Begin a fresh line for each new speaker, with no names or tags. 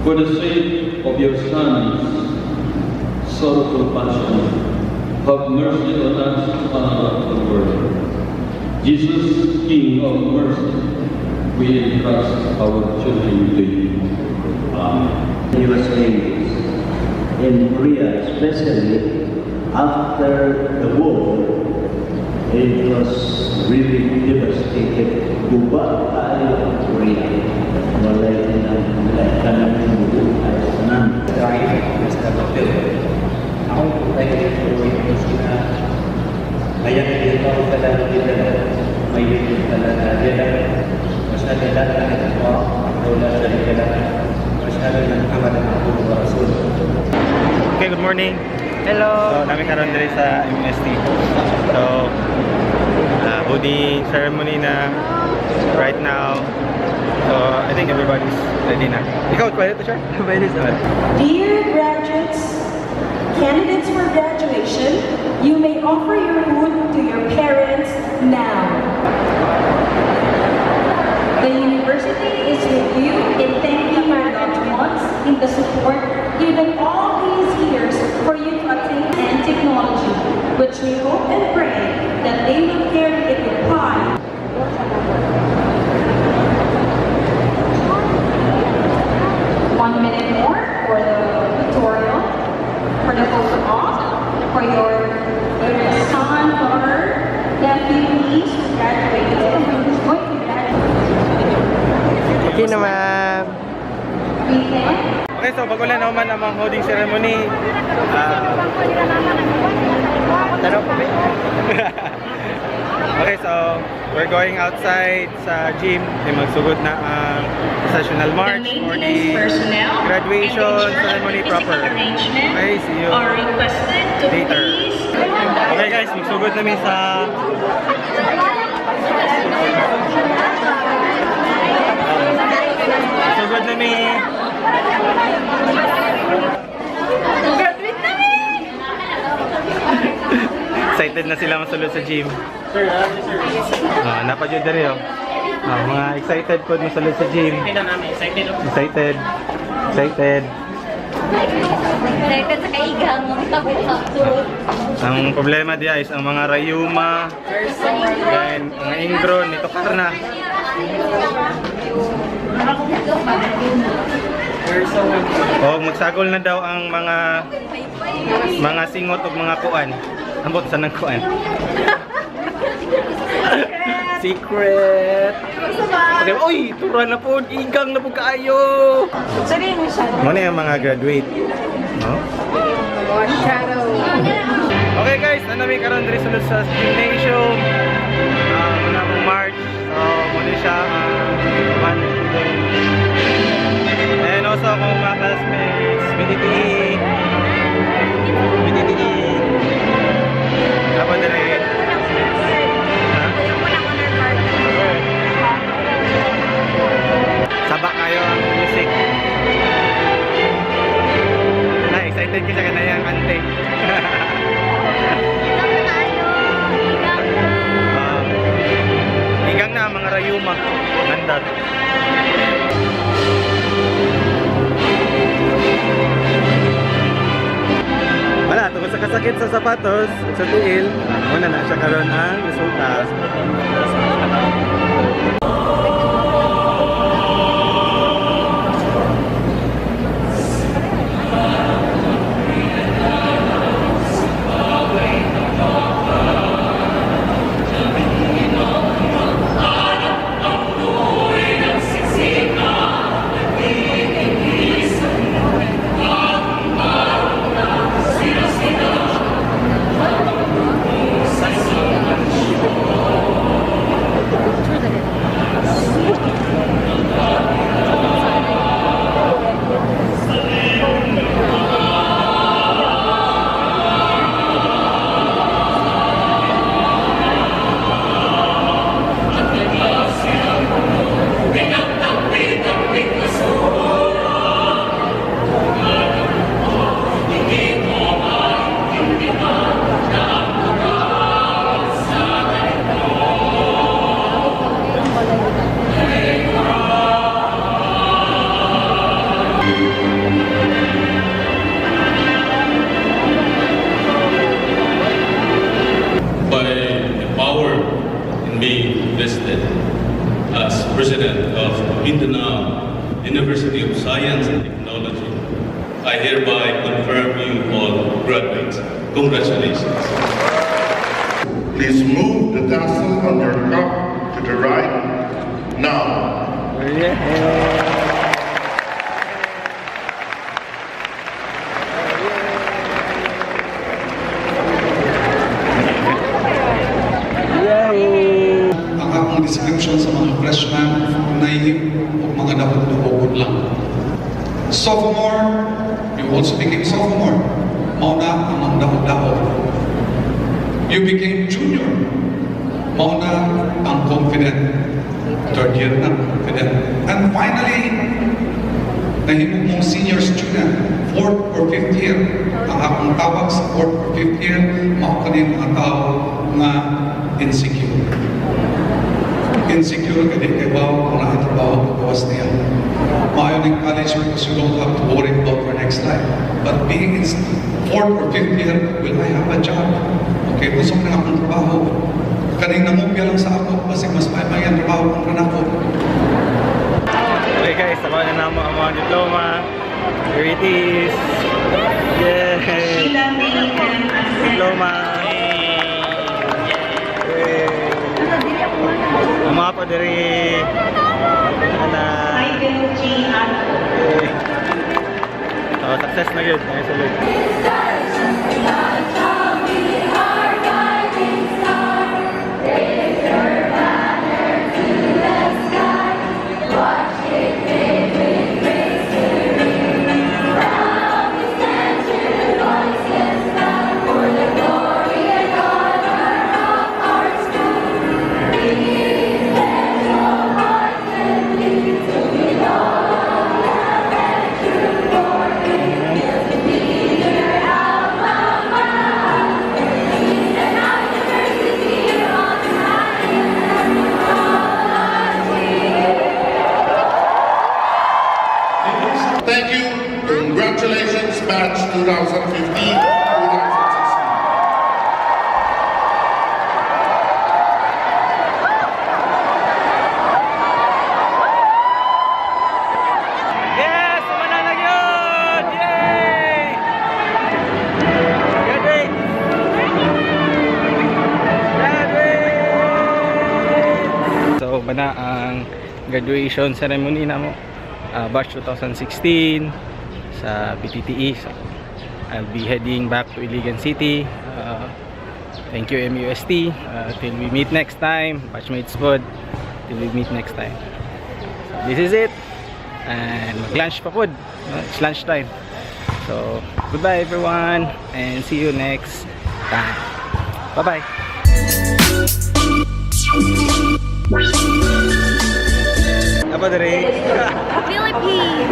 For the sake of your Son's sorrowful passion, have mercy on us and on the world. Jesus, King of mercy, we entrust our children to you. Amen.
He was saying this. In Korea, especially after the war, it was really devastated. Guba kaayo ang Korea. Walay kanang ay tanan.
ونستغفره أعوذ بالله من شرور أنفسنا من يهده الله فلا مضل له ومن يضلل فلا هادي له وأشهد أن لا إله إلا الله وحده لا شريك له وأشهد أن محمدا عبده ورسوله.
Okay, good morning.
Hello.
So, naa mi karon diri sa MST. So, hooding ceremony na right now. So, I think everybody's ready na. Ikaw, pwede to share?
Pwede sa.
Dear graduates, candidates for graduation, you may offer your hood to your parents now. The university is with you in thanking your loved ones in the support given all these years for you to attain and technology, which we hope and pray that they will carry it with pride. 1 minute more for the pictorial, for the photo op, for your son, daughter, nephew, niece who graduated, who's going to graduate.
Okay na, ma'am.
We thank
Okay, so bago lang naman ang mga hooding ceremony.
Tanong ko ba?
Okay, so we're going outside sa gym. May magsugod na ang processional march
The
for
maintenance
the
personnel
graduation
and the
ceremony
physical
proper.
arrangement
Okay, see you
are requested to
later.
Please
Okay guys, magsugod namin sa Magsugod namin.
Graduate namin!
Excited na sila masulod sa gym. Ah, napadyo diri oh. Ah, mga excited po masulod sa gym. Excited. Excited.
Excited sa kaigang mga
Ang problema diya is ang mga rayuma, then mga ingron, nito karna. Oh, magsagol na daw ang mga singot ug mga kuan. Ambot sa nang kuan. Secret. Okay, oy, tura na po, igang na po kaayo. Mo na yung mga graduate. No? Okay guys, ano mi karon diri sulod sa gymnasium. Muna akong march. So, muna siya ang student. And also akong mga classmates, BTTE. BTTE. Tapos diri. Ha? Saba kayo ang music. Na, excited ka sa kanayang ante. Igang na ang mga rayuma. Nandar. Wala, tungkol sa kasakit sa sapatos, sa tiil, muna na siya karon ang resulta.
University of Science and Technology, I hereby confirm you all graduates. Congratulations.
Please move the tassel on your cup to the right now.
Yeah. Yahoo!
Ang akong description sa mga freshman, naive o mga daog-daogon lang. Sophomore, you also became sophomore. Mao na ang mga daog-daog. You became junior. Mao na ang confident. Third year na, confident. And finally, nahimo mong senior student, fourth or fifth year. Ang akong tawag sa fourth or fifth year, mao kani mga tao nga insecure. Insecure ka, di kay wow kung naa trabaho paggawas niya. Maayo ning college because you don't have to worry about your next life. But being in fourth or fifth year, will I have a job? Okay, gusto ko na akong trabaho. Kaning nangupya lang sa ako, kasi mas may ang trabaho kung nako.
Okay guys, nakuha na namo ang mga diploma. Here it is. Yay! Diploma. Yay! Ang mga pa diri. Ana. Yay. So, success na gyud. Nice ulit.
Thank you. Congratulations, batch 2015, 2016.
Yes! Sumana na yun! Yay! Graduate! Graduate! So, bana ang graduation ceremony namo. Batch 2016 sa PTTE. So, I'll be heading back to Iligan City. Thank you, MUST. Till we meet next time, batchmates pod. Till we meet next time. So, this is it. And mag-lunch pa pod. It's lunch time. So, goodbye everyone and see you next time. Bye-bye. Apa diri?
Philippines!